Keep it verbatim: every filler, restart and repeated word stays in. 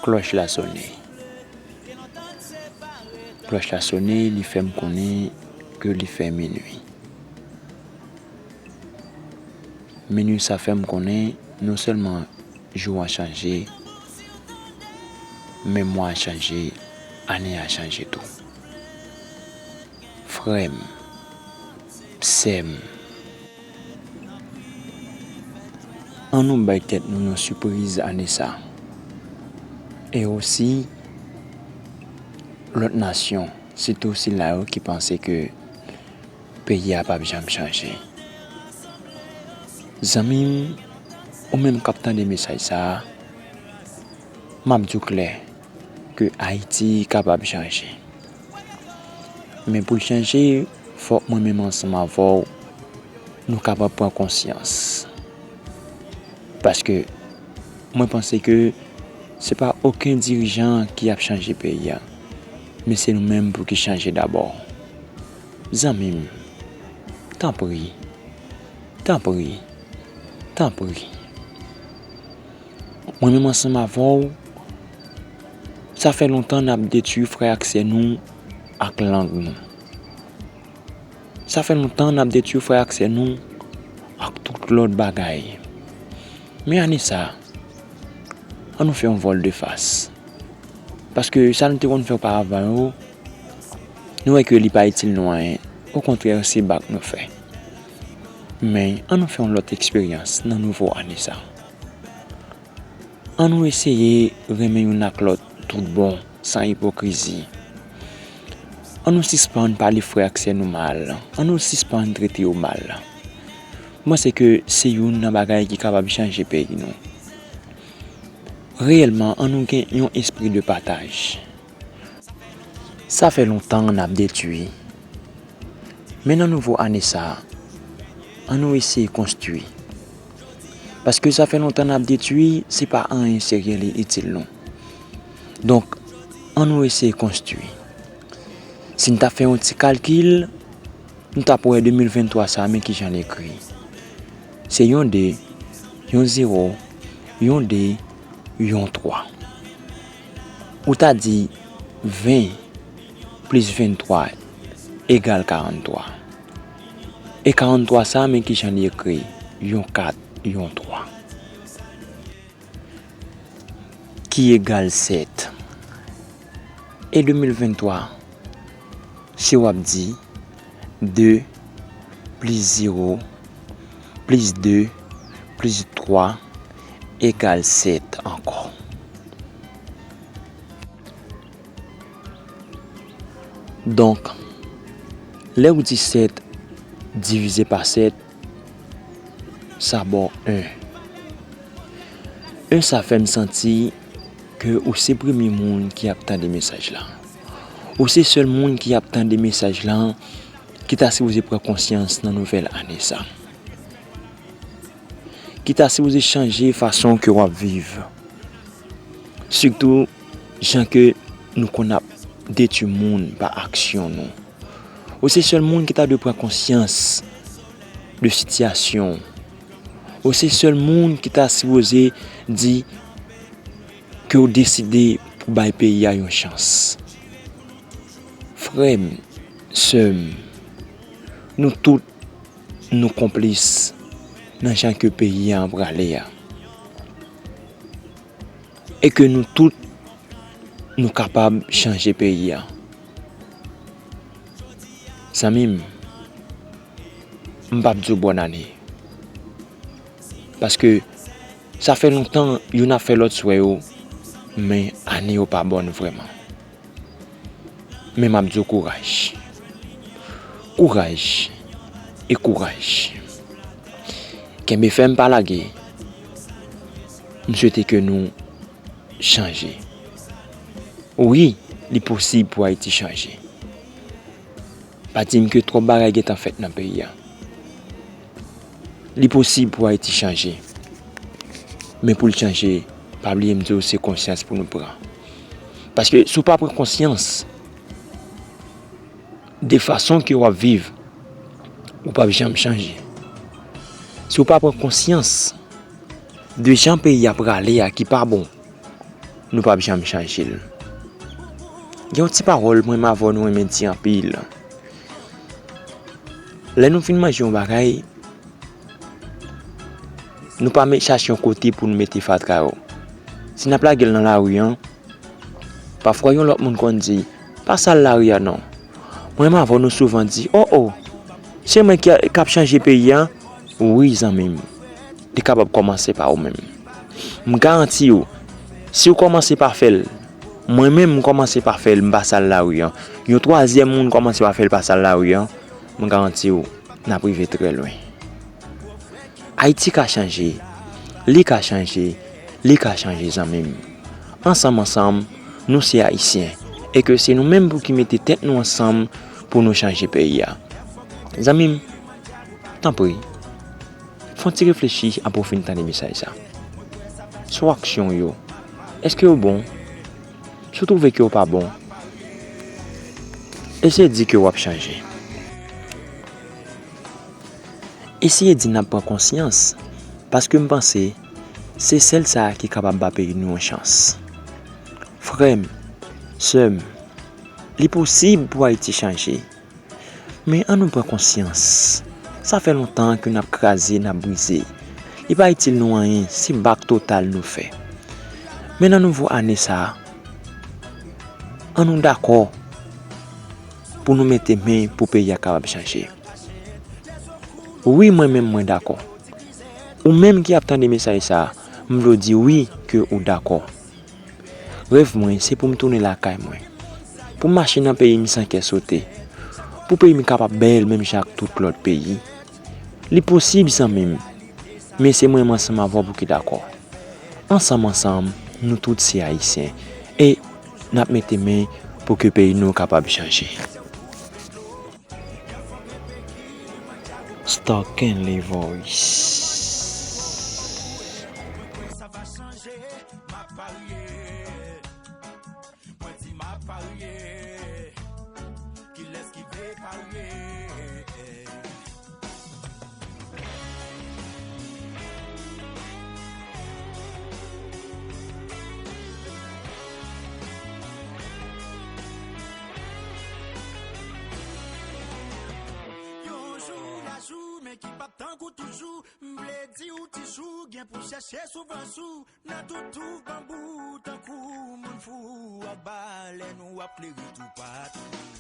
Klòch la sonnen. Klòch la sonnen, li fè m konnen ke li fè minui. Minui sa fè m konnen non sèlman jou a chanje, men mwa a chanje, ane a chanje tou. Frè m, sè m, ann nou bay tèt nou yon sipriz ane sa. E osi, lòt nasyon, sitou sila yo ki panse ke peyi a p ap janm chanje. Zanmi m, ou menm k ap tande mesaj sa a, m ap di w klè ke Ayiti kapab chanje. Men pou l chanje, fòk mwen menm ansanm avè w, nou kapab pran konsyans. Paske mwen panse ke se pa okenn dirijan ki ap chanje peyi a, men se nou menm pou ki chanje dabò. Zanmi m, tanpri, tanpri, tanpri. Mwen menm ansanm avè w, sa fè lontan n ap detwi frè ak sè nou ak lang nou. Sa fè lontan n ap detwi frè ak sè nou ak tout lòt bagay. Men ane sa, ann nou fè yon vòl de fas. Paske sa nou te konn fè oparavan yo, nou wè ke li pa itil nou anyen. Okontrè, se bak nou fè. Men, ann nou fè yon lòt eksperyans nan nouvo ane sa. Ann nou eseye renmen youn ak lòt tout bon, san ipokrizi. Ann nou sispann pale frè ak sè nou mal. Ann nou sispann trete yo mal. Mwen panse ke se youn nan bagay ki kapab chanje peyi nou. Reyèlman, ann nou gen yon espri de pataj. Sa fè lontan n ap detwi. Men nan nouvo ane sa a, ann nou eseye konstwi. Paske sa fè lontan n ap detwi, se pa anyen serye li itil nou. Donk, ann nou eseye konstwi. Si n ta fè yon ti kalkil, nou t ap wè de mil venntwa sa a, men kijan l ekri. Se yon de, yon zewo, yon de, yon twa. Ou ta di ven plis venntwa egal karanntwa. E karanntwa sa a, men kijan li ekri, yon kat, yon twa. Ki egal sèt. E de mil venntwa, si w ap di de plis zewo plis de plis twa egal sèt ankò. Donk, lè w di sèt divize pa sèt, sa ba w en. En sa fè m santi ke ou se premye moun ki ap tande mesaj la. Ou se sèl moun ki ap tande mesaj la ki ta sipoze pran konsyans nan nouvèl ane sa. Ki ta sipoze chanje fason ke w ap viv. Sitou jan ke nou konn ap detwi moun pa aksyon nou. Ou se sèl moun ki ta dwe pran konsyans de sitiyasyon w. Ou se sèl moun ki ta sipoze di ke w deside pou bay peyi a yon chans. Frè m, sè m, nou tout nou konplis nan jan ke peyi a prale a. E ke nou tout nou kapab chanje peyi a. Zanmi m, m p ap di w bòn ane. Paske sa fè lontan youn ap fè lòt swè yo, men ane yo pa bòn vrèman. Men m ap di w kouraj. Kouraj e kouraj. Kenbe fèm, pa lage. M swete ke nou chanje. Wi, li posib pou Ayiti chanje. Pa di m ke twòp bagay gentan fèt nan peyi a. Li posib pou Ayiti chanje. Men pou l chanje, pa bliye m di w se konsyans pou nou pran. Paske si w pa pran konsyans de fason ke w ap viv, ou p ap janm chanje. Si w pa pran konsyans de jan peyi a prale a ki pa bon, nou p ap janm chanje l. Gen yon ti pawòl mwen menm avè w nou renmen di anpil. Lè nou fin manje yon bagay, nou pa met chache yon kote pou nou mete fatra yo. Si n ap lage l nan lari an, pafwa yon lòt moun konn di, "Pa sal lari a non." Mwen menm avè w nou souvan di, "O o, se mwen ki k ap chanje peyi a." Wi, zanmi m, li kapab kòmanse pa ou menm. M garanti w, si w kòmanse pa fè l, mwen menm m kòmanse pa fè l, m pa sal lari an, yon twazyèm moun kòmanse pa fè l, pa sal lari an, m garanti w, n ap rive trè lwen. Ayiti ka chanje, li ka chanje, li ka chanje, zanmi m. Ansanm, ansanm, nou se Ayisyen, e ke se nou menm pou ki mete tèt nou ansanm pou nou chanje peyi a. Zanmi m, tanpri, fè yon ti reflechi apre w fin tande mesaj sa. Sou aksyon w yo, èske yo bon? Si w twouve ke yo pa bon, eseye di ke w ap chanje. Eseye di n ap pran konsyans, paske m panse se sèl sa ki kapab ba peyi nou yon chans. Frè m, sè m, li posib pou Ayiti chanje. Men ann nou pran konsyans. Sa fè lontan ke n ap kraze, n ap brize. Li pa itil nou anyen, se bak total nou fè. Men nan nouvo ane sa a, ann nou dakò pou nou mete men pou peyi a kapab chanje. Wi, mwen menm mwen dakò. Ou menm ki ap tande mesaj sa a, m vle w di wi ke ou dakò. Rèv mwen, se pou m tounen lakay mwen. Pou m mache nan peyi m san kè sote. Pou peyi m kapab bèl menm jan ak tout lòt peyi. Li posib, zanmi m. Men se mwen menm ansanm avè w pou ki dakò. Ansanm, ansanm, nou tout se Ayisyen. E n ap mete men pou ke peyi nou kapab chanje. Star Kenley Voice. Yon jou la jou, men ki p ap tankou toujou. M vle di w ti jou, gen pou chèche souvans ou. Nan tout twou banbou, tankou moun fou ak balèn, ou ap klere toupatou.